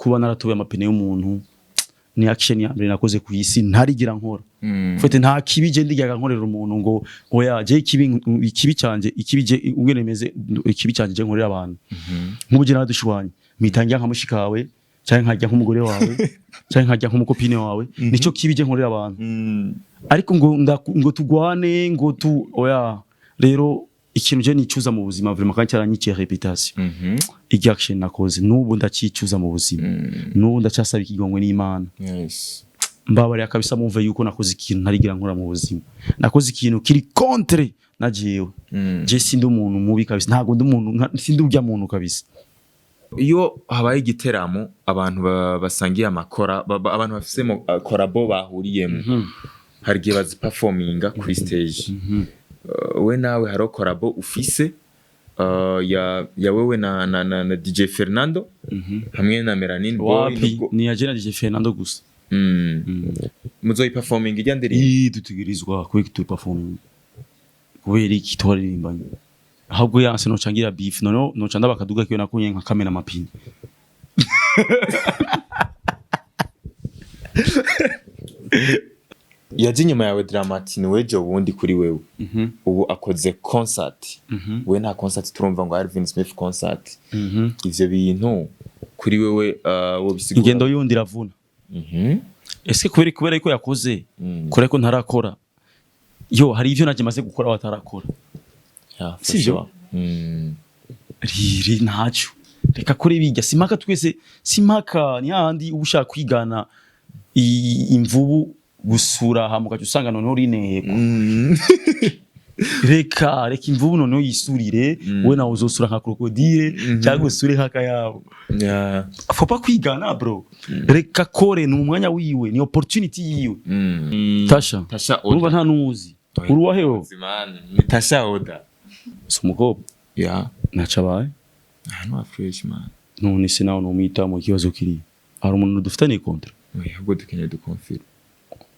Kuba naratoye amapine y'umuntu ni action ya mbere nakoze ku isi ntarigira nkora. Fete nta kibi je ndigiraga nkorera umuntu ngo oya, je ikibi canje, ikibi je ungene meze, ikibi canje je nkorera abantu, nk'ubu je nadushwanye mitangira nka mushikawe canke nkajya nk'umugore wawe canke nkajya nk'umu copine wawe, nico kibi je nkorera abantu. Ariko ngo ngo tugwane ngo tu oya. Rero ikintu je nicuza mu buzima vraiment kandi cyaranyiciye réputation, irya action nakoze, n'ubu ndacicuza mu buzima, n'ubu ndacyasaba ikigongwe n'Imana. Mbabarira kabisa, mumve yuko nakoze ikintu ntarigira nkora mu buzima, nakoze ikintu kiri contre na jewe. Je sindi umuntu mubi kabisa, ntabwo ndi umuntu sindi urya muntu kabisa. Iyo habaye igiteramo, abantu basangiye amakora, abantu bafise collabo bahuriyemo, hari igihe baziperforminga kuri stage. We nawe hariho collabo ufise ya wewe na DJ Fernando hamwe na Melanin Boy. Wapi. Ni ya je na DJ Fernando gusa. Muzoyiperforminga ijya ndirimbo? Ii, dutegerezwa kubera iki tuperforming, kubera iki twaririmbanye. Ahubwo yanse noca ngira beef, noneho noca ndabakaduga kiyo nakunye nka kamena amapine. Yaje inyuma yawe Dramati, ni wejo wundi kuri wewe ubu akoze concert, we nta concert turumva ngo Alvin Smith concert. Ivyo bintu kuri wewe wobisigura? Ingendo yundi iravuna. Ese kubera yuko yakoze, kubera ko ntarakora, yo hari ivyo naje maze gukora batarakora. Yeah, for Sivyo? sure. Riri ntacyo, reka kore bijya simpaka twese, simpaka ni hahandi uba ushaka kwigana imvubu gusura hama ugaca usanga noneho rinehekwa. Reka imvubu noneho yisurire, we nawe uzosura nka crocodile cyangwa usure nk'akayabo. Faut pas kwigana, bro. Reka kore, ni umwanya wiwe, ni opportunity yiwe. Tasha. Tasha Urumva Oda. nta nuzi uruwahe wowe? Man, ni Tasha Oda. Si umukobwa? Yeah. Ntaco abaye. Ahantu ha fresh, man. None se nawe numwita mu kibazo kiri hari umuntu dufitaniye contrat? Oya, ahubwo dukeneye dukonfirme.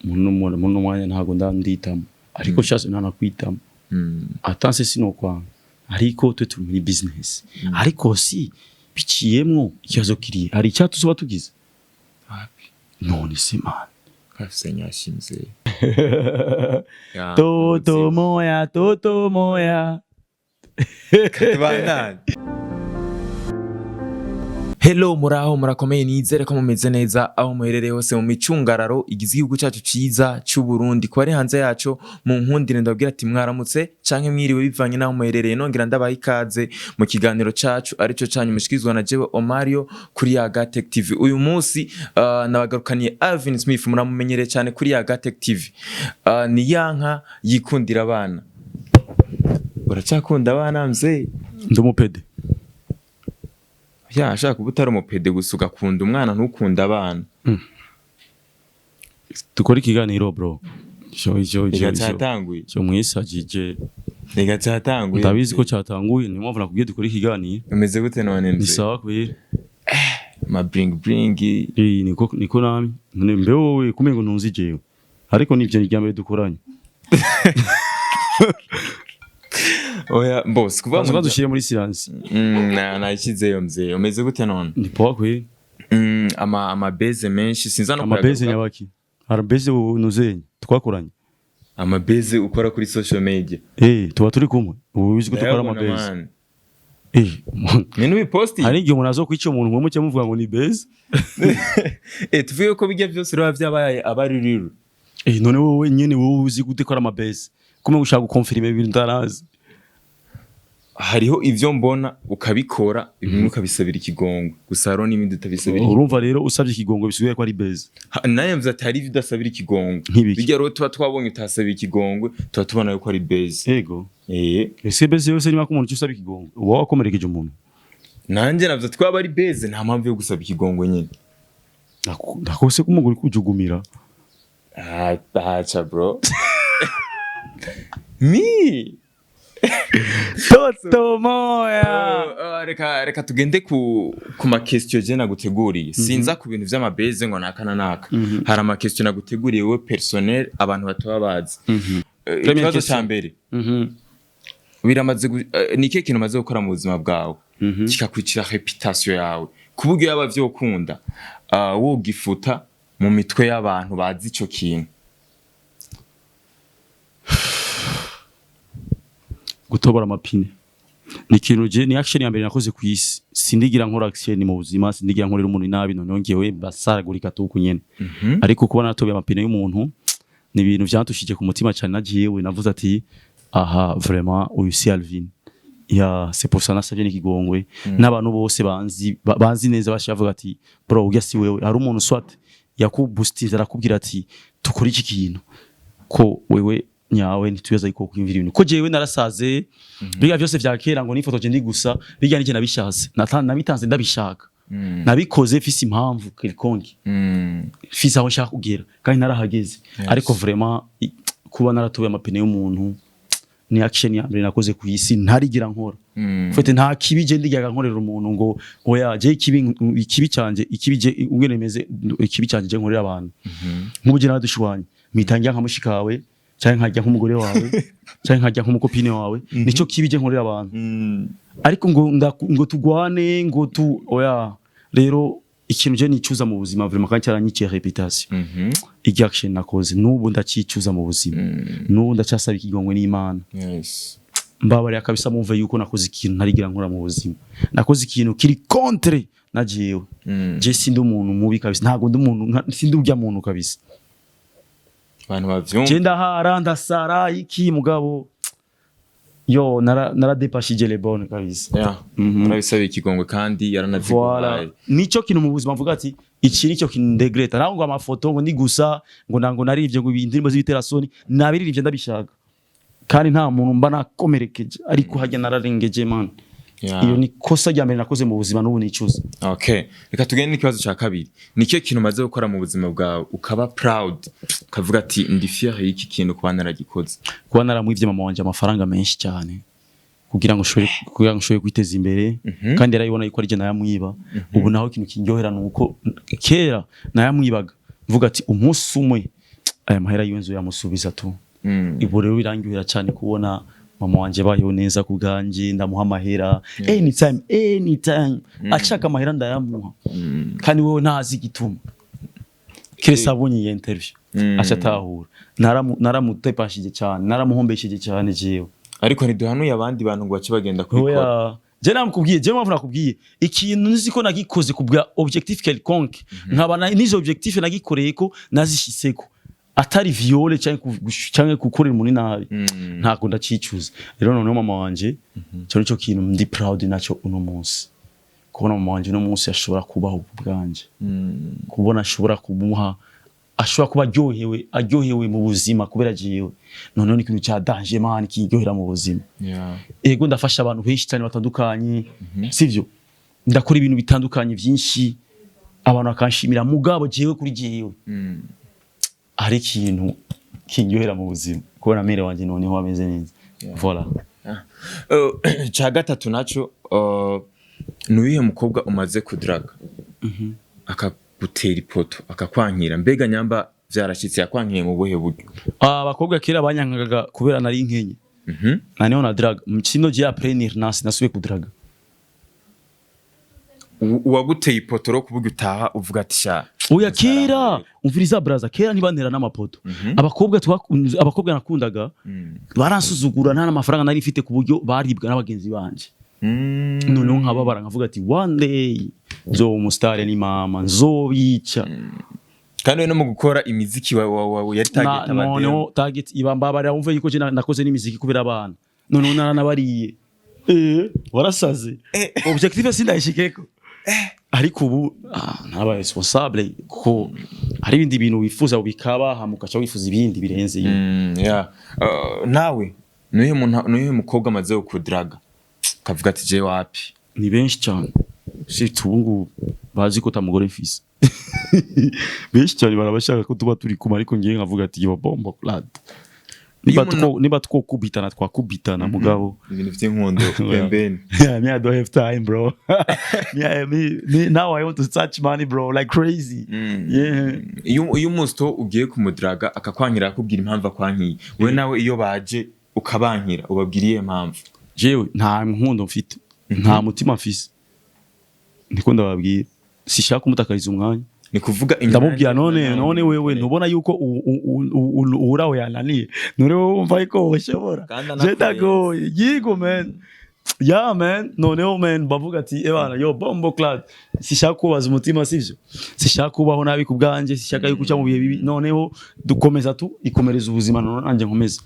Muri uno mwanya ntabwo ndanditamo, ariko shase ntanakwitamo. Atanse sinokwanga, ariko twe turi muri business, ariko si biciyemwo ikibazo kiri hari icyatuzoba tugize. Wapi. None se man. Kafise nyashimze. Yeah. Toto moya, toto moya. Tubandane. Hello, muraho, murakomeye, nizere ko mumeze neza aho muherereye hose mu micungararo igize igihugu cyacu ciza cy'u Burundi. Ku bari hanze yaco, mu nkundire ndabwira ati mwaramutse canke mwiriwe bivanye n'aho muherereye. Nongera ndabaha ikaze mu kiganiro cacu arico canyu mushikirizwa na jewe Omario kuri Yaga Tech TV. Uyu munsi nabagarukaniye Alvin Smith, muramumenyereye cyane kuri Yaga Tech TV. Ni yanka yikundira abana. Uracyakunda abana, mzee? Ndi umupede. Ya, ashaka kuba utari umupede gusa ugakunda umwana, ntukunde abana. Dukore ikiganiro, bro. Sho sho Reka sho sho. cyatanguye. Sho mwisajije. Reka cyatanguye. Ndabizi ko cyatanguye, niyo mpamvu nakubwiye dukore ikiganiro. Umeze gute none, Ni mzee? sawa kweli. Ma bling bling. Eh, niko nami none mbe wowe kumengo ntunzi jewe, ariko nivyo ni mbere dukoranye. Oya boss, kuva Banza dushire muri silence. Na nayishyizeyo, mzee. Umeze gute none? Ni poa kweli. Ama buzz menshi sinza no Amabeze kuyagaruka. nyabaki arabeze nuzenye twakoranye? Ama buzz ukora kuri social media. Eh, tuba turi kumwe, ubu uzi ko dukora Ndayabona, amabeze. man. Eh. Ni nubiposti. Hari igihe umuntu azokwica umuntu mwe muke muvuga ngo ni buzz. Eh, tuvuge ko bijya byose rero byabaye abari rero. Eh, none wowe nyene wowe uzi gute ko ari amabeze, kumwe ushaka gukonfirma ibintu utarazi? Hariho ivyo mbona ukabikora, bimwe ukabisabira ikigongwe gusa, hariho n'ibindi utabisabira. Urumva rero usabye ikigongo bisubiye ko ari buzz. Naye mvuze ati hari ivyo udasabira ikigongwe. Nk'ibiki? Bijya rero tuba twabonye utasabira ikigongwe, tuba tubona yuko ari buzz. Ego. Eh. Ese buzz yose niba ko umuntu usaba ikigongo uba wakomerekeje umuntu? Nanjye navuze ati twaba ari buzz, nta mpamvu yo gusaba ikigongwe nyine. Ndakose ko umugore kujugumira. Ah, acha, bro, mi Toto moya. Reka tugende ku ma question je naguteguriye. Sinza ku bintu vy'ama buzz ngo naka na naka. Hari ama question naguteguriye wowe personnel abantu bataba bazi. Première Ikibazo question. ca mbere, biramaze ni ikihe kintu umaze gukora mu buzima bwawe kikakwicira réputation yawe, Ku buryo yaba vyokunda, wogifuta mu mitwe y'abantu bazi ico kintu. Gutobora amapine ni ikintu je, ni action ya mbere nakoze ku isi. Sindigira nkora action mu buzima, sindigira nkorera umuntu nabi, noneho ngewe basaragurika tuku nyene. Ariko kuba natobeye amapine y'umuntu ni ibintu vyantushije ku mutima cyane. Nagiyewe navuze ati: "Aha vraiment uyu si Alvin." Ya, c'est pour ça nasabye n'ikigongwe n'abantu bose banzi, banzi neza, bashavuga ati: "Bro, urya si wewe." Hari umuntu soit yakuboostinze, arakubwira ati: "Tukora iki kintu ko wewe nyawe ntituyaza yuko kwiyumvira ibintu ko jewe narasaze." Biga byose vya kera ngo nifotoje ndi gusa, bijya nije nabishatse. Nabitanze ndabishaka, nabikoze mfise impamvu quelconque, mfise aho nshaka kugera kandi narahageze. Ariko vraiment kuba naratoboye amapine y'umuntu ni action ya mbere nakoze ku isi ntarigira nkora. Fete nta kibi je ndigiraga nkorera umuntu ngo oya. Je ikibi, ikibi canje, ikibi je ungene meze, ikibi canje je nkorera abantu, nk'ubu je naradushwanye, mpita njya nka mushikawe, canke nkajya nk'umugore wawe, canke nkajya nk'umukopine wawe. Nico kibi je nkorera abantu. Ariko ngo ngo tugwane ngo tu, oya. Rero ikintu je nicuza mu buzima vraiment, kandi cyaranyiciye réputation, irya action nakoze, n'ubu ndacicuza mu buzima, n'ubu ndacyasaba ikigongwe n'Imana. Mbabarira kabisa, mumve yuko nakoze ikintu ntarigira nkora mu buzima. Nakoze ikintu kiri contre na jewe. Je sindi umuntu mubi kabisa, ntabwo ndi umuntu sindi urya muntu kabisa. Abantu bavyumva. Je ndahara, ndasara iki, mugabo yo naradepashije les bonnes kabisa. Urabisaba ikigongwe kandi Voilà. yaranaziguhaye. Nico kintu mu buzima mvuga ati iki nico kintu ndegreta. Naho ngo amafoto ngo ni gusa ngo nango narivye ngo indirimbo z'ibiterasoni, nabiririmbye ndabishaka kandi nta muntu mba nakomerekeje, ariko hajya nararengeje, man. Iyo ni kosa rya mbere nakoze mu buzima, n'ubu nicuza. Okay, reka tugende n'ikibazo cya kabiri. Ni ikihe kintu umaze gukora mu buzima bwawe ukaba proud, ukavuga ati: "Ndi fier y'iki kintu kuba naragikoze"? Kuba naramwivye mama wanje amafaranga menshi cyane kugira ngo nshobore kwiteza imbere, kandi yarabibona yuko ari je nayamwiba. Ubu naho ikintu kindyohera ni uko kera nayamwibaga mvuga ati umunsi umwe aya mahera yiwe nzoyamusubiza tu. Ubu rero birandyohera cyane kubona mama wanje bayeho neza ku bwanjye. Ndamuha amahera anytime, anytime ashaka amahera ndayamuha, kandi wewe ntazi igituma, kiretse abonye iyi interview aca atahura. Naramutepashije cyane, naramuhombesheje cyane jewe. Ariko ntiduhanuye abandi bantu ngo bace bagenda kubikora. Oya, je namukubwiye, je mpamvu nakubwiye ikintu nzi ko nagikoze ku bwa objectif quelconque, nkaba n'izo objectif nagikoreye ko nazishyitseko, atari viol canke gukorera umuntu nabi, ntabwo ndacicuza. Rero noneho mama wanje, cyo nico kintu ndi proud nacyo uno munsi, kubona mama wanje uno munsi ashobora kubaho ku bwanje, kubona ashobora kumuha, ashobora kuba aryohewe mu buzima kubera jewe. Noneho ni ikintu cya danger, man, kiryohera mu buzima. Ego, ndafasha abantu benshi cyane batandukanye, sivyo? Ndakora ibintu bitandukanye byinshi, abantu bakanshimira, mugabo jewe kuri jewe hari ikintu kindyohera mu buzima, kubona mère wanje noneho ameze neza. Voilà. Cya gatatu naco, ni uyihe mukobwa umaze kudraga akagutera ipoto, akakwankira? Mbega nyamba vyarashitse, yakwankiye mu buhe buryo? Ah, abakobwa kera banyankaga kubera nari nkenye. Naniho na draga mkino je après nirnasi nasubiye kudraga. Uwaguteye ipoto ro kuburyo utaha uvuga ati: "Sha." Oya, kera, umviriza braza, kera ntibantera n'amapoto. Abakobwa abakobwa nakundaga baransuzugura, nta n'amafaranga nari mfite, ku buryo baribwa n'abagenzi banje. Noneho nkababara, nkavuga ati: "One day nzoba umusitari, ni mama nzobica." Kandi we no mu gukora imiziki wa yari target abademu. Noneho target iba, mbabarira wumve yuko je nakoze n'imiziki kubera abana. Noneho naranabariye, warasaze, objectif sindayishikeko. Ariko ubu narabaye responsable, kuko hari ibindi bintu wifuza bikaba, hama ugaca wifuza ibindi birenze ibi. Yeah. Nawe nuyihe muntu, nuyihe mukobwa amaze kudraga kavuga ati: "Je wapi"? Ni benshi cyane, surtout ubu ngubu bazi ko tamugore mfise. Benshi cyane barabashaka ko tuba turi kumwe, ariko ngiye nkavuga ati: "Yo bombo clad." Niba Iyo umuntu- niba twokubitana, twakubitana, mugabo ibintu vy'inkundo pembeni. Yeah, me, I don't have time, bro. Yeah, me, now I want to touch money, bro, like crazy. Yeah. Iyo umusito ugiye kumudraga akakwankira, akakubwira impamvu akwankiye, we nawe iyo baje ukabankira ubabwira iyihe mpamvu? Jewe nta nkundo mfite, nta mutima mfise. Ndiko ndababwira, sishaka kumutakariza umwanya. Ni kuvuga inyuma Ndamubwira yanjye none nawe none wewe ntubona yuko uraho yananiye? None wowe wumva yuko woshobora? Kandi Je anakurenze. Ndagoye yigo man, yeah man. Noneho man, bavuga ati: "Ebana yo bombo clad, sishaka kubaza umutima, sivyo? Sishaka kubaho nabi ku bwanjye, sishaka yuko uca mu bihe bibi." Noneho dukomeza tu ikomereza ubuzima, none nanjye nkomeza.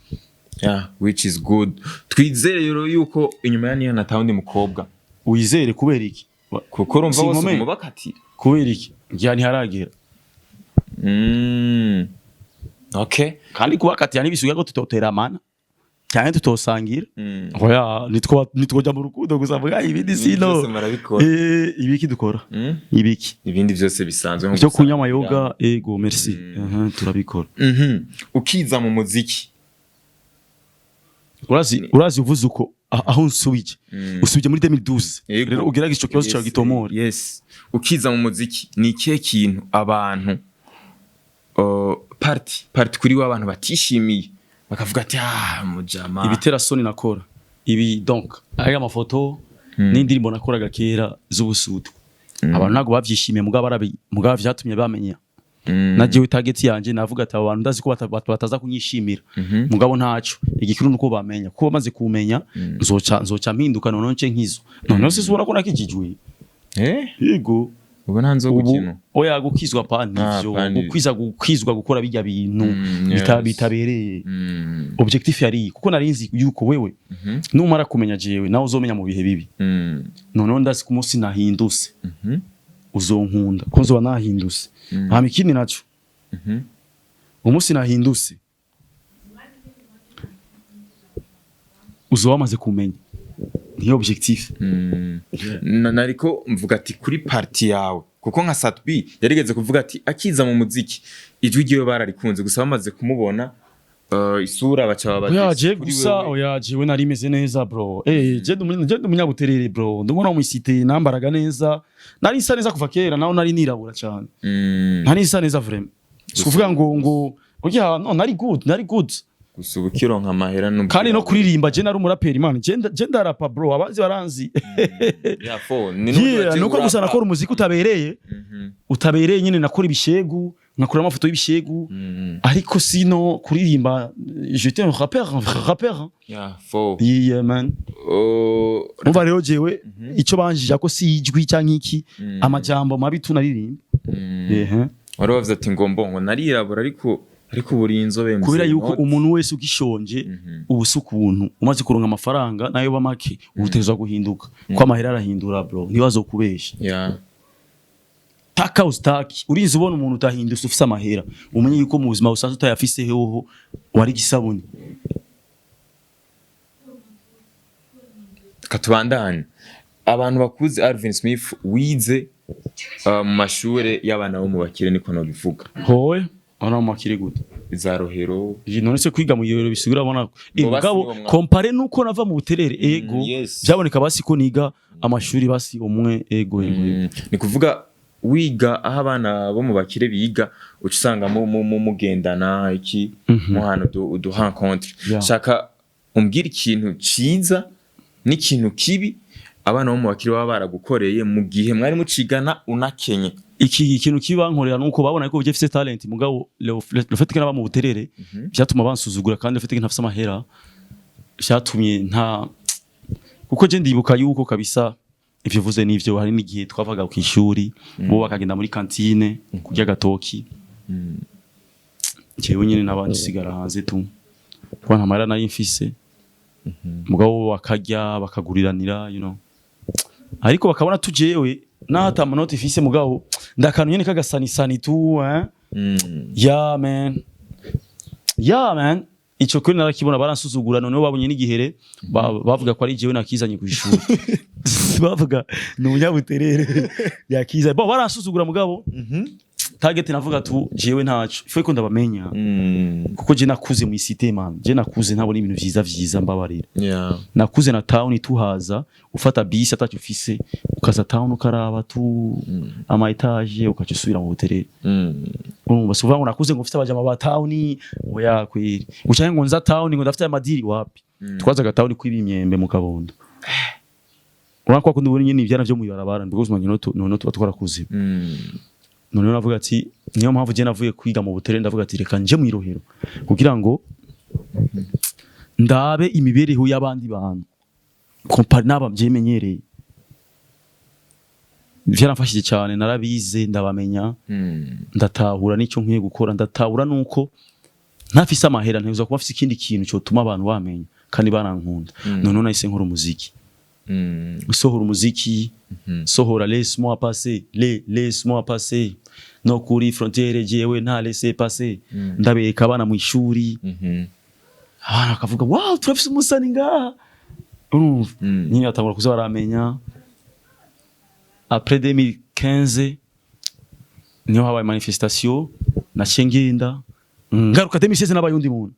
Yeah, which is good. Twizere rero yuko inyuma ya niyo natawundi mukobwa. Wizere kubera iki? Kuko urumva bose Sinkomeye. mubakatira. Kubera iki? Ngira ntiharagera. Okay. Kandi kubakatira ntibisubiye ko tutoteramana cyane, tutosangira. Oya, nitwo nitwojya mu rukundo gusa, vuga ibindi sino. Byose murabikora. Eh, ibiki dukora? Ibiki? Ibindi byose bisanzwe nko Byo kunywa gusangira. Amayoga, ego merci. Aha, turabikora. Ukiza mu muziki. Urazi uvuze uko aho nsubije, usubije muri 2012. Yego. Rero ugerageza ico kibazo cyawe gitomora. Yes, ukiza mu muziki, ni ikihe kintu abantu party party kuri we abantu batishimiye, bakavuga ati: "Ah, mujama"? Ibitera soni nakora ibi, donc aya amafoto n'indirimbo nakoraga kera z'ubusutu, abantu ntabwo bavyishimiye, mugabo barabi, mugabo vyatumye bamenya. Nagiwe target yanje, navuga ati: "Aba bantu ndazi ko bataza kunyishimira, mugabo ntaco, igikuru nuko bamenya, kuko bamaze kumenya nzoca mpinduka, noneho nce nkizo." Noneho sisi ubona ko nakijijwe. Eh. Yego. Ubu nta nzoga Ubu ukino? Oya, gukizwa pa Ah, nivyo. pani. Gukizwa gukora bijya bintu bitabereye. Objectif yari kuko nari nzi yuko wewe numara kumenya jewe, nawe uzomenya mu bihe bibi. Noneho ndazi ku munsi nahindutse uzonkunda ko nzoba nahindutse. Hama ikindi naco, umunsi nahindutse uzoba wamaze kumenya, niyo objectif. Nariko mvuga ati kuri party yawe, kuko nka Sat-B yarigeze kuvuga ati akiza mu muziki ijwi ryiwe bararikunze, gusa bamaze kumubona isura baca baba Oya, je kuri gusa wewe. Oya, jewe nari meze neza bro. Eh, je ndi umunyabuterere bro, ndumva mu cité nambaraga neza, nari nsa neza kuva kera, naho nari nirabura cyane. Nari nsa neza vraiment, si kuvuga ngo oya, no, nari good, nari good. Gusa ubu ukironka amahera n'ubwo Kandi no kuririmba, je nari umuraperi man, je ndarapa bro, abazi baranzi. Yeah, fo ni n'uburyo Yeah, wagiye nuko gusa urapa. nakora umuziki utabereye. Utabereye nyine, nakora ibishegu, nkakora amafoto y'ibishegu. Ariko sino kuririmba, j'étais un rappeur, un vrai rappeur, hein. Yeah, fo. Yeah man. Oh, Umva rero, jewe icyo banjija ko si ijwi cyangwa iki, amajambo mabi tunaririmba. Ehe. Wari wavuze ati ngo mbongo narirabura, ariko ubu uri inzobe. Kubera mzee, yuko umuntu wese ugishonje ubu si ukuntu umaze kuronka amafaranga nayo ba make, utegerezwa guhinduka, ko amahera arahindura bro, ntibazokubesha. Taka ustaki, urinze ubona umuntu utahindutse ufise amahera, umenye yuko mu buzima busanzwe utayafise hoho wari igisabuni. Katubandane. Abantu bakuze, Alvin Smith, wize mu mashure y'abana bo mu bakire, niko nobivuga. Howe abana mu makire gute? Za Rohero. Iyi none se kwiga mu Irero bisigura abona Ngo basi mugabo niwo mwaka. Comparé nuko nava mu Buterere, ego. Byaboneka basi ko niga amashuri basi umwe, ego. Ni kuvuga wiga aho abana bo mu bakire biga, uca usanga mugendana iki, muhana udu rencontre. Shaka umbwire ikintu ciza n'ikintu kibi abana bo mu bakire baba baragukoreye mu gihe mwari mucigana unakenye. Iki ikintu kibankorera nuko babona ko ufite talent, mugabo le fait que naba mu Buterere byatuma bansuzugura, kandi le fait que ntafise amahera byatumye nta, kuko je ndibuka yuko kabisa ivyo vuze nivyo, hari n'igihe twavaga ku ishuri, bo bakagenda muri cantine kurya gatoki, jewe nyene nabandi sigara hanze tu, kuko nta mahera nari mfise, mugabo bo bakarya bakaguriranira, ariko bakabona tujewe naho ata manoti ifise, mugabo ndakantu nyene kagasanisani tu, hein. Yeah man, yeah man, ico kuri narakibona, baransuzugura. Noneho babonye n'igihere bavuga ko ari jewe nakizanye ku ishuri, bavuga ni umunyabuterere yakizanye. Bo baransuzugura, mugabo target navuga tu jewe ntaco ifu ko ndabamenya, kuko je nakuze mu cité man, je nakuze ntabona ibintu vyiza vyiza, mbabarira. Nakuze na town tuhaza, ufata bisi atacyo ufise, ukaza town ukaraba tu ama étage, ukaca usubira mu Buterere. Urumva, si ukuvuga ngo nakuze ngo mfite abajama ba town, oya kweri, ucanke ngo nza town ngo ndafite amadiri, wapi. Twazaga town kwiba imyembe mu Kabondo. Urabona ko akunda ubona nyine ivyana vyo mwibarabara, because manye no tuba twarakuze. Noneho navuga ati niyo mpamvu je navuye kwiga mu Butere, ndavuga ati reka nje mwirohero kugira ngo ndabe imibereho y'abandi bantu comparé n'aba byemenyereye. Vyaramfashije cyane, narabize, ndabamenya, ndatahura n'icyo nkwiye gukora, ndatahura nuko ntafise amahera ntegerezwa kuba afise ikindi kintu cyotuma abantu bamenya kandi barankunda. Noneho nahise nkora umuziki, sohora umuziki, sohora "Laisse-moi passer", les "Laisse-moi passer", no kuri frontière jewe nta laisser passer. Ndabereka abana mu ishuri, abana bakavuga: "Wow, turafise umusani ngaha." Urumva, nyine batangura kuza baramenya. Après 2015 niho habaye manifestation, naciye ngenda ngaruka. 2016 nabaye undi muntu.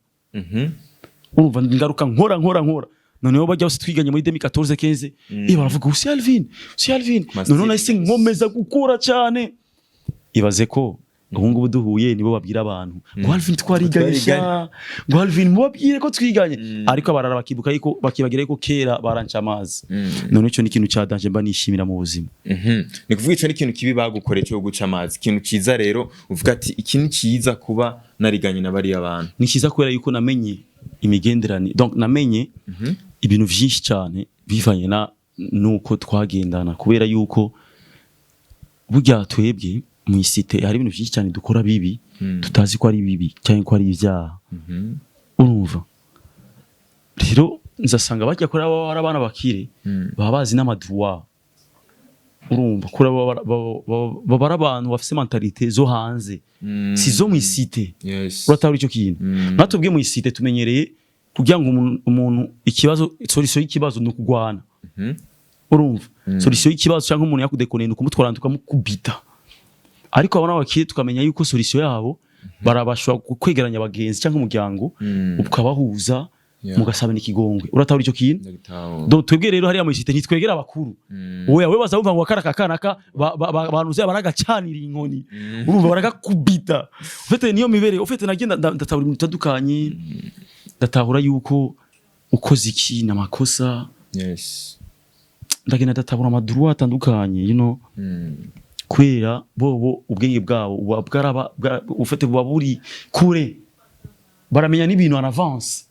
Urumva, ngaruka nkora, nkora, nkora. Noneho bajya bose twiganye muri 2014, 15, baravuga: "Usi Alvin, usi Alvin." Master. Noneho nahise nkomeza gukora cyane. Ibaze ko ubu ngubu duhuye nibo babwira abantu ngo "Alvin twariganye." Twariganye. Sha, ngo "Alvin mubabwire ko twiganye." Ariko barara bakibuka yuko, bakibagira yuko kera baranca amazi. None icyo ni ikintu cya danger mba nishimira mu buzima. Ni kuvuga ico ni ikintu kibi bagukoreye cyo guca amazi. Ikintu ciza rero uvuga ati iki ni ciza kuba nariganye na bariya bantu? Ni cyiza kubera yuko namenye imigenderanire, donc namenye ibintu vyinshi cyane bivanye na nuko twagendana, kubera yuko burya twebwe mu i cité hari ibintu vyinshi cyane dukora bibi, tutazi ko ari bibi cyangwa ko ari ibyaha. Urumva rero, nzasanga bajya kuri abo ari abana bakire, baba bazi n'ama droits. Urumva, kuri abo baba ari abantu bafise mentalité zo hanze, si zo mu i cité. Uratahura icyo kintu? Natubwiye mu i cité tumenyereye kugira ngo umuntu ikibazo, solution y'ikibazo ni ukugwana. Urumva, solution y'ikibazo cyangwa umuntu yakudekoneye ni ukumutwara tukamukubita. Ariko abana bakiri tukamenya yuko solution yabo barabashobora kwegeranya abagenzi cyangwa umuryango, ukabahuza, mugasabana ikigongwe. Uratahura icyo kintu? Ndagitahura. Donc twebwe rero hariya mu i cité ntitwegera abakuru. Oya, we baza bumva ngo akara kanaka banuze baragacanira inkoni. Urumva, baragakubita. Ufite niyo mibereho ufite. Nagenda ndatahura ibintu bitandukanye, ndatahura yuko ukoze iki ni amakosa. Ndagenda ndatahura ama droits atandukanye, kubera bobo ubwenge bwabo buba bwaraba ufite buba buri kure, baramenya n'ibintu en avance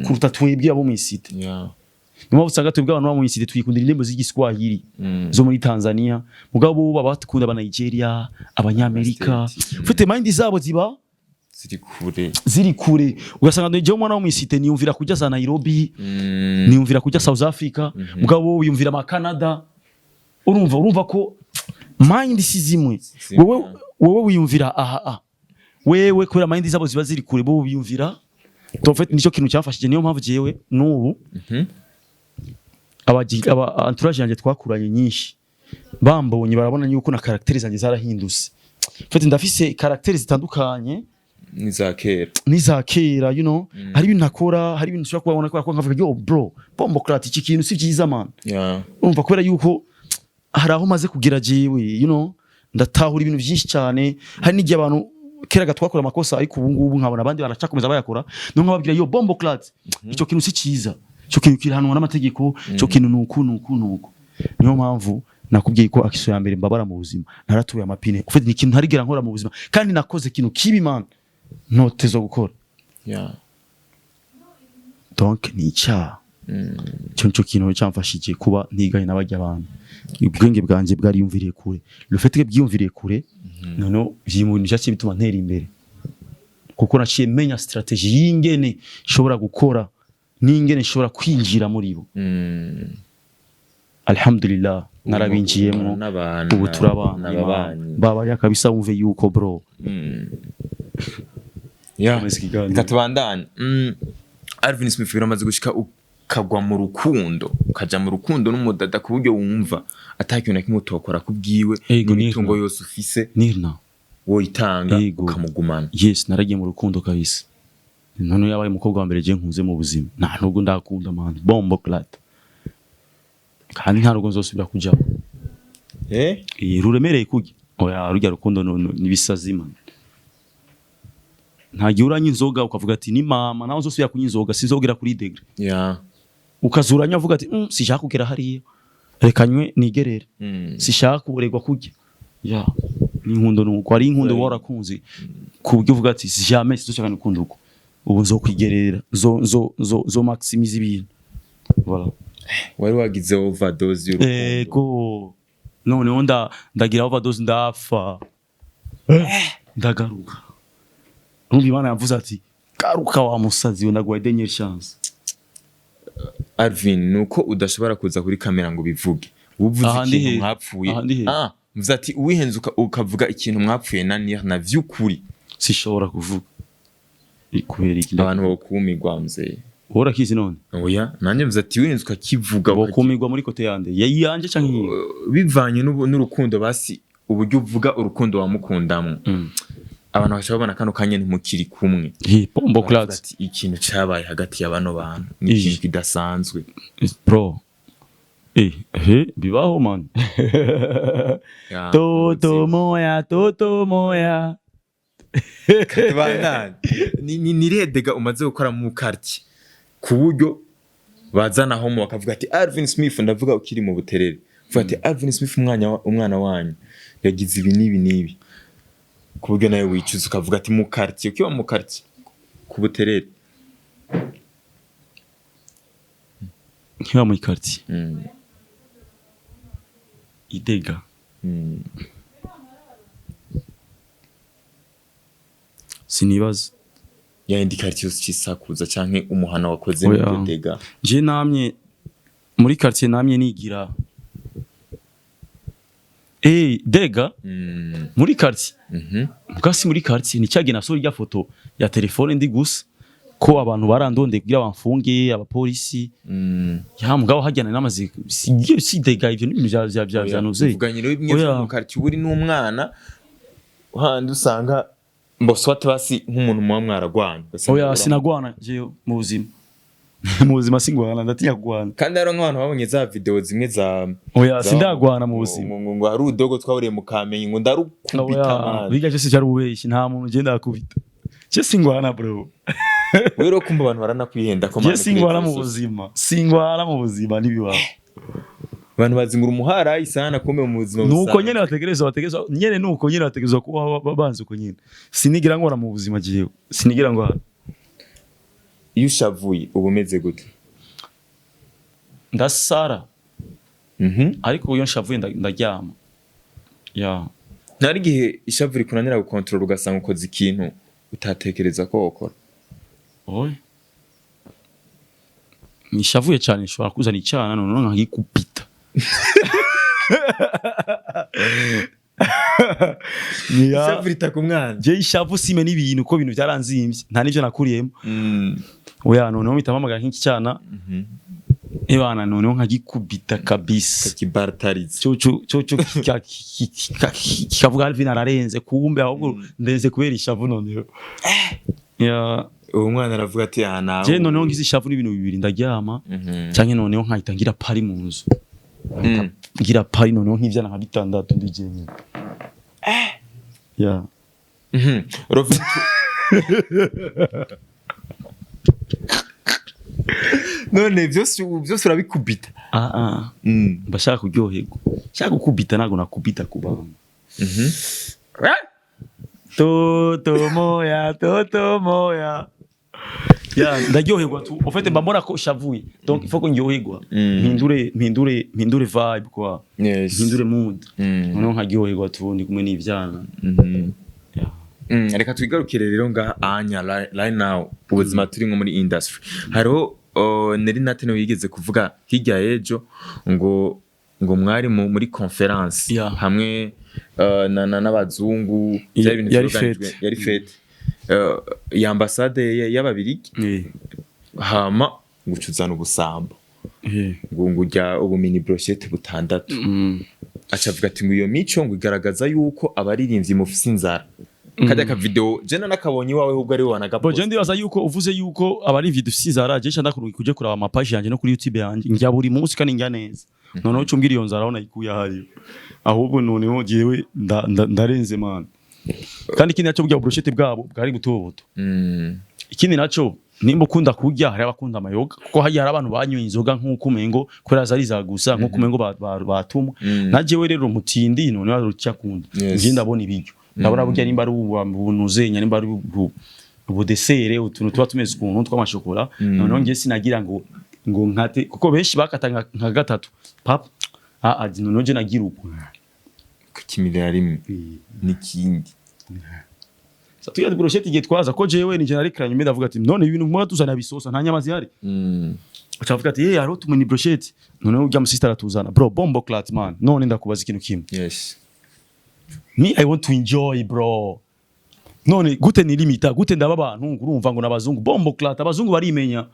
kuruta twebwe abo mu i cité. Niyo mpamvu usanga twebwe abantu bo mu i cité twikundira indirimbo z'igiswahili zo muri Tanzania, mugabo bo baba bakunda aba Nigeria, abanyamerika. States. Ufite mind zabo ziba ziri kure. Ziri kure. Ugasanga jewe umwana wo mu i cité niyumvira kujya za Nairobi, niyumvira kujya South Africa, mugabo bo wiyumvira ama Canada. Urumva ko mind si zimwe. Zimwe. Wowe wiyumvira aha aha, wewe kubera mind zabo ziba ziri kure, bo biyumvira. En fait, nicyo kintu cyafashije. Niyo mpamvu jewe n'ubu aba entourage yanjye twakuranye nyinshi bambonye barabona yuko na caractère zanjye zarahindutse. En fait, ndafise caractère zitandukanye n'iza kera. N'iza kera. Hari ibintu nakora, hari ibintu ushobora kubabona kubera ko nkavuga: "Yo bro, bomboclaat, iki kintu si byiza man." Urumva, kubera yuko hari aho maze kugera jewe, ndatahura ibintu byinshi cyane. Hari n'igihe abantu kera twakora amakosa, ariko ubu ngubu nkabona abandi baracakomeza bayakora, niyo nkababwira: "Yo bomboclaat, icyo kintu si cyiza, icyo kintu kirahanwa n'amategeko, icyo kintu nuku nuku nuku." Niyo mpamvu nakubwiye ko action ya mbere mbabara mu buzima, naratuye amapine. Ufite ni ikintu ntarigera nkora mu buzima, kandi nakoze ikintu kibi man, ntotezo gukora. Donc ni icyaha. Icyo nicyo kintu cyamfashije kuba ntiganye n'abajya abantu. Ubwenge bwanjye bwariyumviriye kure. Le fait que bwiyumviriye kure, noneho ibintu byaciye bituma ntera imbere, kuko naciye menya stratégie y'ingene nshobora gukora n'ingene nshobora kwinjira muri bo. Alhamdulillah, narabinjiyemo. N'abantu. Ubu turabana. N'ababanyi. Babarira kabisa, wumve yuko bro. Komeza ikiganiro. Reka tubandanye. Alvin Smith, biramaze gushika ukagwa mu rukundo, ukaja mu rukundo n'umudada ku buryo wumva ata kintu na kimwe utokora kubwiwe, Ego, n'imitungo nirna. yose ufise Nirna. woyitanga Ego. ukamugumana? Yes, naragiye mu rukundo kabisa. None yabaye umukobwa wa mbere je nkunze mu buzima. Nta nubwo ndakunda man, bomboclaat, kandi nta rugo nzosubira kujamo. Eh? Eh, ruremereye kurya. Oya, rurya rukundo nibisazi man. Nta gihe uranywa inzoga ukavuga ati ni mama nawe nzosubira kunywa inzoga, sinzogera kuri degré. Ukazuranya uvuga ati sishaka kugera hariya. Reka nywe nigerere, sishaka kuburegwa kurya. Ya, ni inkundo, nuko ari inkundo warakunze ku buryo uvuga ati jamais sizoshaka gukunda uko, ubu nzokwigerera, nzo maximize ibintu, voilà. Wari wagize overdose y'urukundo. Ego, noneho ndagira overdose, ndapfa, ndagaruka. Numva Imana yavuze ati: "Garuka wa musazi we, ndaguhaye dernière chance." Alvin, nuko udashobora kuza kuri kamera ngo bivuge, uvuze Aha ndi ikintu he? mwapfuye. Aha ndi he? Ah, mvuze ati uwihenze ukavuga ikintu mwapfuye na na vy'ukuri. Sishobora kuvuga. Kubera iki? Abantu bokumirwa, mzee. Wowe urakizi none? Oya, nanjye mvuze ati wihenze ukakivuga. Bokumirwa muri côté yande? Yanje canke iyiwe? Bivanye n'urukundo, basi uburyo uvuga urukundo wamukundamwo, abantu bashobora babona kano kanya ntimukiri kumwe. Hi pombo Baravuga clat. ati ikintu cabaye hagati ya bano bantu ni Iyi. ikintu kidasanzwe. Bro, he bibaho, man. Ya, Toto moya, toto moya. Tubandanye. Ni irihe dégât umaze gukora mu quartier ku buryo bazanaho mu bakavuga ati Alvin Smith, ndavuga ukiri mu Buterere, uvuga ati Alvin Smith umwana wanyu yagize ibi n'ibi n'ibi, ku buryo nawe wicuza ukavuga ati mu quartier, ukiba mu quartier ku Buterere? Nkiba muri quartier i dégât? Sinibaza. Yayindi quartier yose cisakuza canke umuhana wakoze Oya. mu dégât? Je namye muri quartier, namye nigira dégât muri quartier. Mugasi muri quartier ni cyagiye nasohora irya foto ya telefone ndi gusa ko abantu barandondeye kugira bamfunge, abapolisi. Ya, mugabo hajyana n'amaze si dégât, ivyo ni ibintu vya nuze. Uvuganye rero bimwe Oya. vyo mu quartier, uba uri n'umwana handi usanga mboswate, basi nk'umuntu muba mwaragwanye ugasanga Oya, sinagwana jewe mu buzima. Mu buzima singwana, ndatinya kugwana. Kandi hariho nk'abantu babonye za video zimwe za Oya, sindagwana mu buzima. ngo hari udogo twahuriye mu Kamenge ngo ndarukubita. Oya, Man. biga byose byari ububeshi, nta muntu ugenda akubita. Je singwana, bro. Rero kumva abantu baranakwihenda ko Je man, singwana kuri mu buzima, singwana mu buzima, ntibibaho. Abantu bazingura umuhara isana, kumbe mu buzima Nuko busanzwe. nyene bategerezwa nyene, nuko nyene bategerezwa kuba banze uko nyene. Sinigira ngora mu buzima, jewe sinigira ngora. Iyo ushavuye uba umeze gute? Ndasara. Ariko iyo nshavuye ndaryama, ya. Ntari igihe ishavu rikunanira gukontorora, ugasanga ukoze ikintu utatekereza ko wokora? Oye, nishavuye cyane nshobora kuzana icyana noneho nkagikupita. Ishavu ritaka umwana. Je ishavu sime n'ibintu ko ibintu byaranzimvye, nta n'ivyo nakuriyemo. Oya, noneho mpita mpamagara nk'iki cyana, ebana, noneho nkagikubita kabisa. Kakibartariza. Cyo kikavuga Alvin ararenze, kumbe ahubwo ndenze kubera ishavu noneho, ya. Uwo mwana aravuga ati aha nawe. Je noneho ngize ishavu n'ibintu bibiri: ndaryama canke noneho nkahita ngira party mu nzu. Ngira party noneho nk'ivyana nka bitandatu ndi jenyine, ya. None byose byose urabikubita? Ah ah, mba shaka kuryoherwa, shaka gukubita, ntabwo nakubita ku bantu. Toto moya, toto moya, ya, ndaryoherwa tu. En fait mba mbona ko shavuye, donc il faut ko ndyoherwa. Mpindure vibe quoi. Mpindure mood. Noneho nkaryoherwa tu ndi kumwe n'ivyana. Ya. Reka twigarukire rero ngaha anya right now ubuzima turimo muri industry. Hariho Neri Natene wigeze kuvuga hirya y'ejo ngo mwari muri conference hamwe n'abazungu, byari ibintu Yari vyorganijwe- fête. Yari fête ya ambasade y'Ababirigi. Hama ngo ucuzana ubusambo, ngo urya ubu mini brochette butandatu. Aca avuga ati ngo iyo mico ngo igaragaza yuko abaririmbyi mufise inzara. Kajya ka video je nakabonye iwawe, ahubwo ari wowe Bo wanagapost. je ndibaza yuko uvuze yuko abari dufise inzara, je nda kuje kuraba ama page yanje no kuri YouTube yanje, njya buri munsi kandi njya neza. Noneho ucumbwira iyo nzara aho nayikuye ahariyo? Ahubwo noneho jewe ndarenze, man. Kandi ikindi nacyo, burya brochette bwabo bwari buto buto. Ikindi naco, nimba ukunda kurya, hari abakunda amayoga, kuko hariya hari abantu banyoye inzoga nk'uko umengo kubera zari za gusa nk'uko umengo batumwa. Na jewe rero mutindi none warucyakunda. Nje ndabona ibiryo, ndabona burya nimba ari ubunuzenya, nimba ari ubudessert, utuntu tuba tumeze ukuntu tw'amashokora. Noneho nge sinagira ngo nkate, kuko benshi bakata nka gatatu pap. Ah ah, noneho nje nagira uku. Kukimirira rimwe n'ikindi. Tuya brochette igihe twaza ko jewe nije narekeranye, ndavuga ati: "None ibintu mwa tuzana bisosa, nta nyama zihari?" Acavuga ati: "Eh, hariho tumuni brochette." Noneho ujya musista aratuzana, bro, bomboclaat man. None ndakubaza ikintu kimwe. Me, I want to enjoy, bro. None gute nilimita? Gute ndaba abantu urumva ngo nabazungu? Bomboclaat, abazungu barimenya.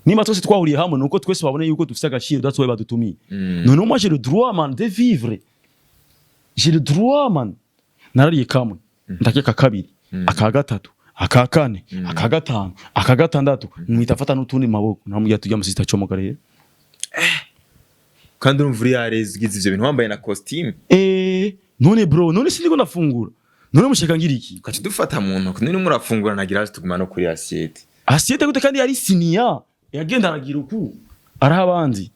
Nimba twese twahuriye hamwe, nuko twese babone yuko dufite agaciro, that's why badutumiye. Noneho moi, j'ai le droit, man, de vivre. J'ai le droit, man. Narariye kamwe, ndakeka kabiri, aka gatatu, aka kane, aka gatanu, aka gatandatu, mwita afata n'utundi mu maboko, namubwira tujya musista comoka rero. Kandi urumva uri yareze, ugize ivyo bintu, wambaye na costume. Eh, none bro, none siniko ndafungura? None mushaka ngira iki? Ukaca dufata mu ntoki, none murafungura nagira tuguma no kuri assiette. Assiette gute kandi yari siniya? Yagenda aragira uku, araha abandi.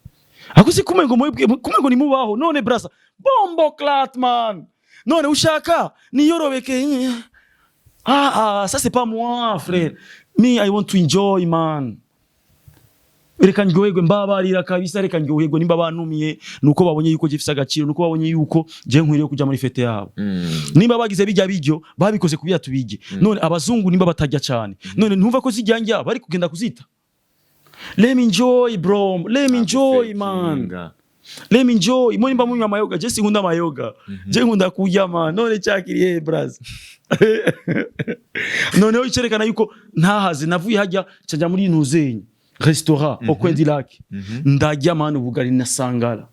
Ako si kumengo mwebwe, kumengo nimubaho. None brasa, bomboclaat man, none ushaka niyorobeke? Ah ah, ça c'est pas moi, frère. Me, I want to enjoy, man. Reka ndyoherwe, mbabarira kabisa, reka ndyoherwe. Nimba bantumiye, nuko babonye yuko gifise agaciro, nuko babonye yuko je nkwiriye kuja muri fête yabo. Nimba bagize bijya bijyo, babikoze kubya tubige. None abazungu nimba batajya cyane, none ntumva ko zijya njya bari kugenda kuzita? Let me enjoy, bro, let me enjoy, man, let me enjoy. Mo nimba munywa amayoga, je sinkunda amayoga, je nkunda kurya, man. None cyakiriye braz? Noneho icerekana yuko ntahaze, navuye hajya cajya muri ntuzenye restaurant au coin du lac, ndarya, man, ubugari na sangara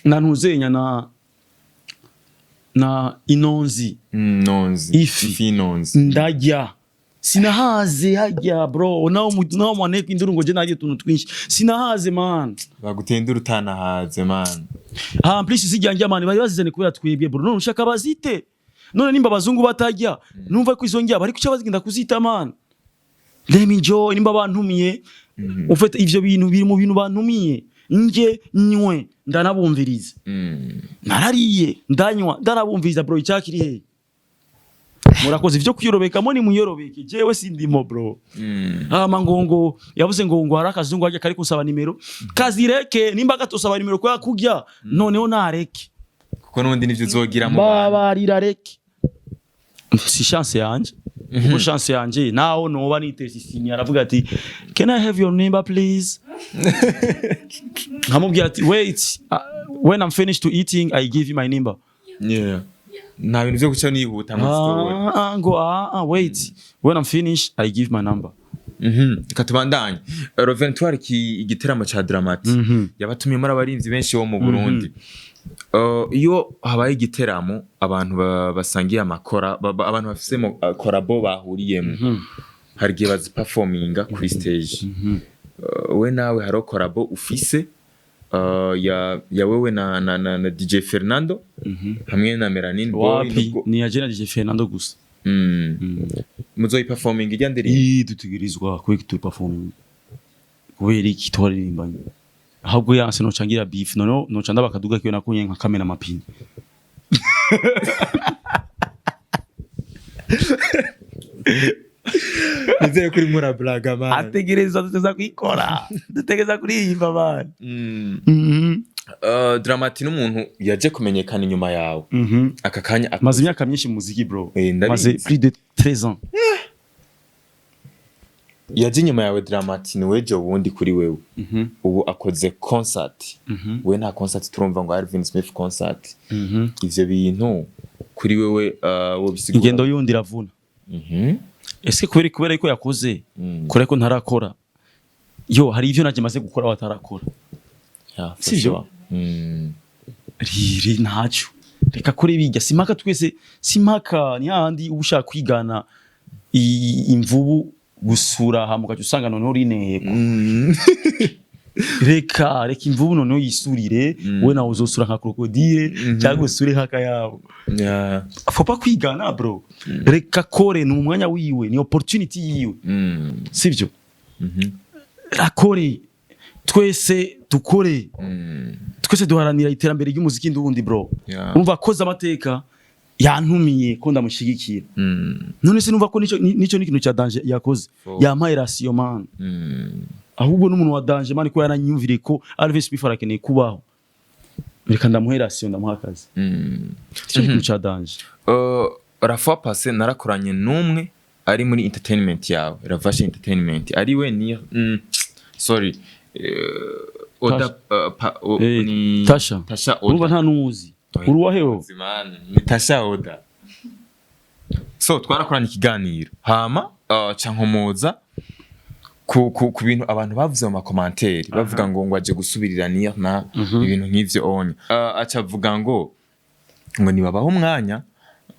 na ntuzenya na inonzi. Nonzi. Ifi. Ifi nonzi. Ndarya, sinahaze hajya, bro. Nawe mwaneko induru ngo je narye utuntu twinshi, sinahaze, man. Bagutendura utanahaze, man. Ah, en plus zijya njya, man, bari bazizane kubera twebwe, bro. None ushaka bazite? None nimba abazungu batajya, numva ko izo njya bari kuca bazigenda kuzita? Man, let me enjoy. Nimba bantumiye, ufite ivyo bintu biri mu bintu bantumiye, nje nywe, ndanabumviriza. Narariye, ndanywa, ndanabumviriza, bro. Icyakiri he? Murakoze ivyo kwiyorobekamo, ni muyorobeke, jewe sindimo, bro. Hama ngo yavuze ngo hari akazungu hajya kari kusaba nimero, kazireke. Nimba gatosaba nimero kwa kurya, noneho nareke. Kuko n'ubundi nivyo uzogira mu bantu. Babarira, reke. Si chance yanje, kuko chance yanje naho noba nitese isini, aravuga ati: "Can I have your number, please?" Nkamubwira ati: "Wait, when I'm finished to eating, I give you my number." Yeah. Nta bintu vyo guca nihuta ngo zitore. Ah, ngo ah, ah, wait, when I'm finished, I give my number. Reka tubandanye. Roventoire, igiteramo ca Drama-T yabatumiye muri abarinzi benshi bo mu Burundi. Iyo habaye igiteramo, abantu basangiye amakora, abantu bafise collabo bahuriyemo, hari igihe baziperforminga kuri stage. We nawe hariho collabo ufise, ya wewe na DJ Fernando hamwe na Melanin Boy. Wapi. Nubwo Ni ya jena DJ Fernando gusa. Muzoyiperforminga ijya ndirimbo? Ii, dutegerezwa kubera iki tuperforming, kubera iki twaririmbanye. Ahubwo yanse noca ngira beef, noneho noca ndabakaduga kiyo nakunye nka kamena amapine. Nizere ko urimo urablaga, man. Ategereza, dutegereza kuyikora, dutegereza kuririmba, man. Drama-T n'umuntu yaje kumenyekana inyuma yawe. Aka kanya Maze imyaka myinshi mu muziki, bro. Eh, ndabizi. Maze plus de 13 ans. Yaje inyuma yawe Drama-T, ni wejo bundi kuri wewe. Ubu akoze concert. We nta concert turumva ngo Alvin Smith concert. Ivyo bintu kuri wewe, wobisigura? Ingendo yundi iravuna. Ese kubera ko yakoze, kubera ko ntarakora, yo hari ivyo naje maze gukora batarakora? Yeah, for Sivyo? sure. Riri ntacyo, reka kore bijya. Simpaka twese, simpaka ni hahandi uba ushaka kwigana imvubu gusura hama ugaca usanga noneho rineko. Reka, reka imvubu noneho yisurire. We nawe uzosura nka crocodile cyangwa usure nk'akayabo. Faut pas kwigana, bro. Reka kore, ni umwanya wiwe, ni opportunity yiwe. Sivyo? Rakore, twese dukore. Twese duharanira iterambere ry'umuziki ndundi, bro. Umva, akoze amateka, yantumiye ko ndamushyigikira. None se numva ko nico ni ikintu cya danger yakoze. Yampaye ration, man. Ahubwo n'umuntu wa danger, man, ko yaranyumviriye ko Alvin Smith arakeneye kubaho, reka ndamuhe ration, ndamuha akazi. Ico ni ikintu cya danger. La fois passée narakoranye n'umwe ari muri entertainment yawe, Ravashe Entertainment, ari we ni sorry, Oda. Tasha. Ni Tasha. Tasha Urumva, Oda. nta nuzi uruwahe wowe? Man, ni Tasha Oda. So twarakoranye ikiganiro, hama ca nkomoza ku bintu abantu bavuze mu ma commentaires, bavuga ngo aje gusubirira na ibintu nk'ivyo onya. Aca avuga ngo nibabaho umwanya,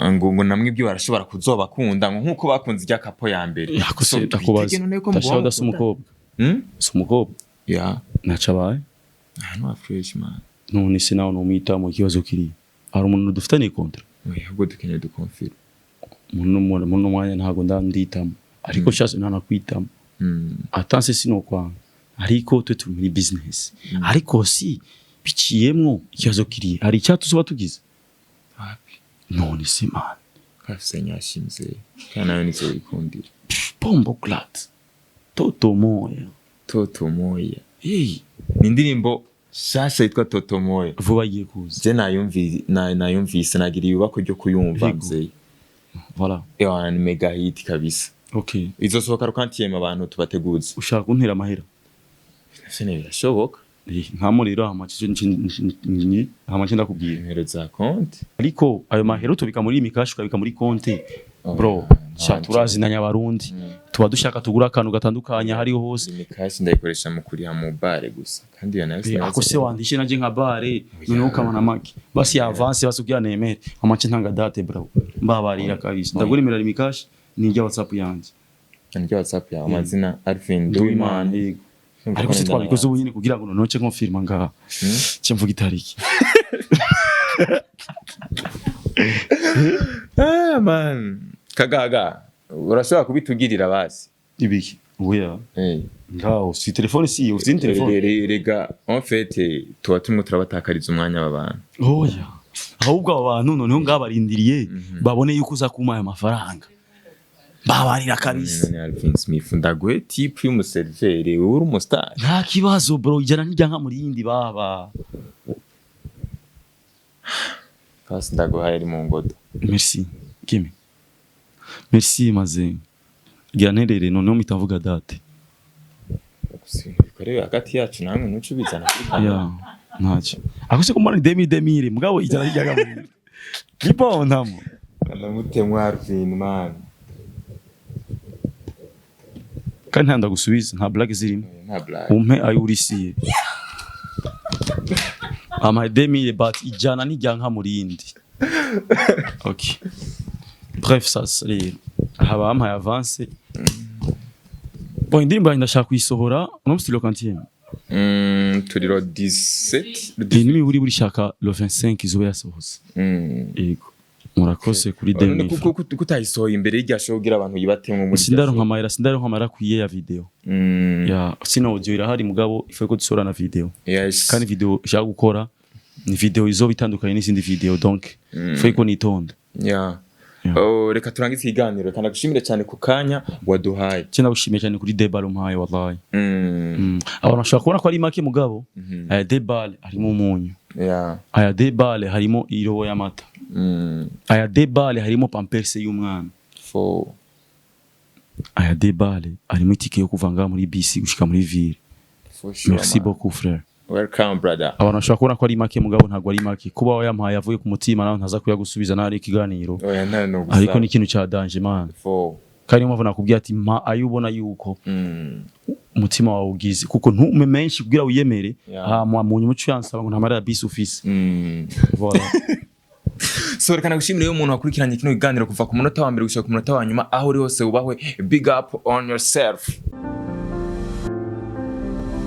ngo namwe ibyo barashobora kuzobakunda, ngo nkuko bakunze irya kapo ya mbere. Yakose. So, Ndakubaza. twitege none ko Tasha muba Oda si mukunda? umukobwa? Hmm? Si umukobwa? Yeah. Ntaco abaye. Ahantu ha fresh, man. None se nawe numwita mu kibazo kiri hari umuntu dufitaniye contrat? Oya, ahubwo dukeneye dukonfira. Muri uno mwanya ntabwo ndanditamo, ariko shase ntanakwitamo. Atanse sinokwanga, ariko twe turi muri business, ariko si biciyemwo ikibazo kiri hari icyatuzoba tugize. Wapi. None se, man? Kafise nyashimze kandi nayo nizo wikundira. Bomboclaat, toto moya. Toto Moya. Hey. Ni indirimbo shasha yitwa Toto Moya. Vuba igiye kuza. Je nayumvise, nagira ibibako ryo kuyumva. Yego. Mzee. Voilà. Ewa, ni mega hit kabisa. Okay. Izosohoka rukantiyeme, abantu tubateguze. Ushaka kuntera amahera? Ese birashoboka? Eh, nta muriro hama hama nce ndakubwira. Nimero za konti. Ariko ayo mahera utubika muri Lumicash, ukabika muri konti, bro. Sha, turazinanya abarundi, tuba dushaka tugura akantu gatandukanye hariho hose. Lumicash ndayikoresha mu kuriha mu bare gusa, kandi iyo nayo Ako se wandishe naje nka bare, noneho ukabona make basi ya avance, basi kugira nemere amace ntanga date, bro. Mbabarira kabisa, ndagura nimero ya Lumicash, ni irya WhatsApp yanje. Niryo WhatsApp yawe, amazina Alvin Nduwimana. Nduwimana. Yego, ariko se twabikoze ubu nyine kugira ngo noneho nce confirma ngaha, nce mvuga itariki. Ah man, kagaga urashobora kubitugirira basi? Ibiki? Oya. Ngaho si telefone, si ufite telefone. Rega, en fait tuba turimo turabatakariza umwanya aba bantu. Oya, ahubwo abo bantu noneho ngabarindiriye babone yuko uza kumpa ayo mafaranga. Mbabarira kabisa. None Alvin Smith, ndaguhe tip y'umuseriveri, wowe uri umustar? Nta kibazo, bro, ijana ntirya nka murindi baba. Basi ndaguhaye ari mu ngodo. Merci Kimi, merci. Maze gira nterere, noneho mpita mvuga date. Gusa ibintu bikorewe hagati yacu namwe, ntuce ubizana kuri kamera. Ya, ntacyo. Ako se kumbona ni demi demire, mugabo ijana ntirya nka murindi nipo ntamo. Ndamutemwa Alvin, man. Kandi nta ndagusubiza, nta blague zirimo. Nta blague. Umpe ayo urisiye ama 2000, but ijana ntirya nka murindi. Okay, bref, sasa rero aha bampaye avance. Bon, indirimbo yanjye ndashaka kuyisohora uno musi le quantième. Turi le 17, le Iyi n'imiburi buri shaka le 25 izoba yasohotse. Yego, murakoze kuri None 2000. kuko kutayisohoye imbere y'irya show kugira abantu yibatemwe muri irya Sindaronka show? amahera, sindaronka amahera akwiye ya video. Ya, sino audio irahari, mugabo ifuye ko dusohora na video. Kandi video ushaka gukora ni video izoba itandukanye n'izindi video, donc ifuye ko nitonda. Yeah. Oh, reka turangize ikiganiro kandi agushimire cyane ku kanya waduhaye. Cyo ndagushimiye cyane kuri debal umpaye, wallahi. Abantu bashobora kubona ko ari make, mugabo aya debal harimo umunyu. Aya debal harimo irobo y'amata. Aya debal harimo pampers y'umwana. For Aya debal harimo itike yo kuva ngaha muri bisi gushika muri ville. For sure. Merci Man. beaucoup, frère. Welcome, brother. Abantu bashobora kubona ko ari make, mugabo ntabwo ari make. Kuba wayampaye avuye ku mutima, nawe ntaza kuyagusubiza nari ikiganiro. Oya, nta no gusa. Ariko ni ikintu cya danger, man. For Kandi niyo mpamvu nakubwiye ati mpa ayo ubona yuko umutima wawe ugize, kuko ntume menshi kugira wiyemere. Hama mu nyuma uco yansaba ngo ntamara ya bisi ufise. Voilà. So reka nagushimire umuntu wakurikiranye kino kiganiro kuva ku munota wa mbere gushika ku munota wa nyuma. Aho uri hose wubahwe, big up on yourself.